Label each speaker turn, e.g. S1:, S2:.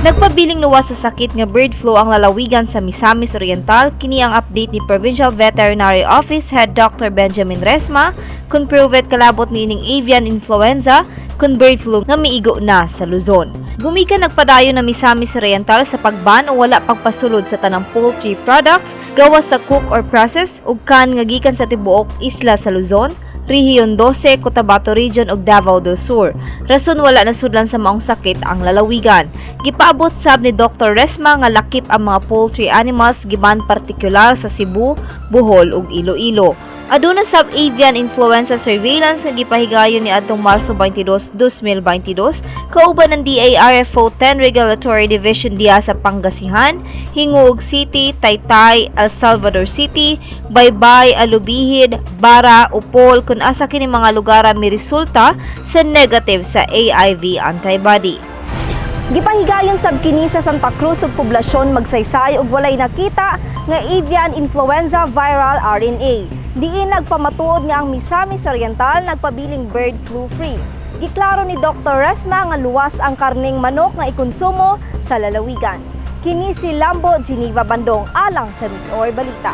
S1: Nagpabiling luwas sa sakit nga bird flu ang lalawigan sa Misamis Oriental. Kini ang update ni Provincial Veterinary Office Head Dr. Benjamin Resma kung prove kalabot niining avian influenza kun bird flu nga miigo na sa Luzon. Gumikan nagpadayon na Misamis Oriental sa pagban o wala pagpasulod sa tanang poultry products gawas sa cook or process ug kan nga gikan sa tibuok isla sa Luzon, Rehiyon 12, Cotabato Region ug Davao del Sur. Rason wala nasudlan sa maong sakit ang lalawigan. Gipaabot sab ni Dr. Resma nga lakip ang mga poultry animals giban partikular sa Cebu, Bohol ug Iloilo. Aduna sab avian influenza surveillance nga gipahigayon ni adtong Marso 22, 2022 kauban ng DARFO 10 Regulatory Division diha sa Pangasinan, Gingoog City, Taytay, El Salvador City, Baybay, Alubijid, Bara, Opol kung asa kini mga lugar mi resulta sa negative sa AIV antibody.
S2: Gipahigayon sab kini sa Santa Cruz ug poblasyon magsaysay og walay nakita nga avian influenza viral RNA. Diin nagpamatuod nga ang Misamis Oriental nagpabiling bird flu free. Giklaro ni Dr. Resma nga luwas ang karning manok nga ikonsumo sa lalawigan. Kini si Lambo Geneva Bandong alang sa MisOr Balita.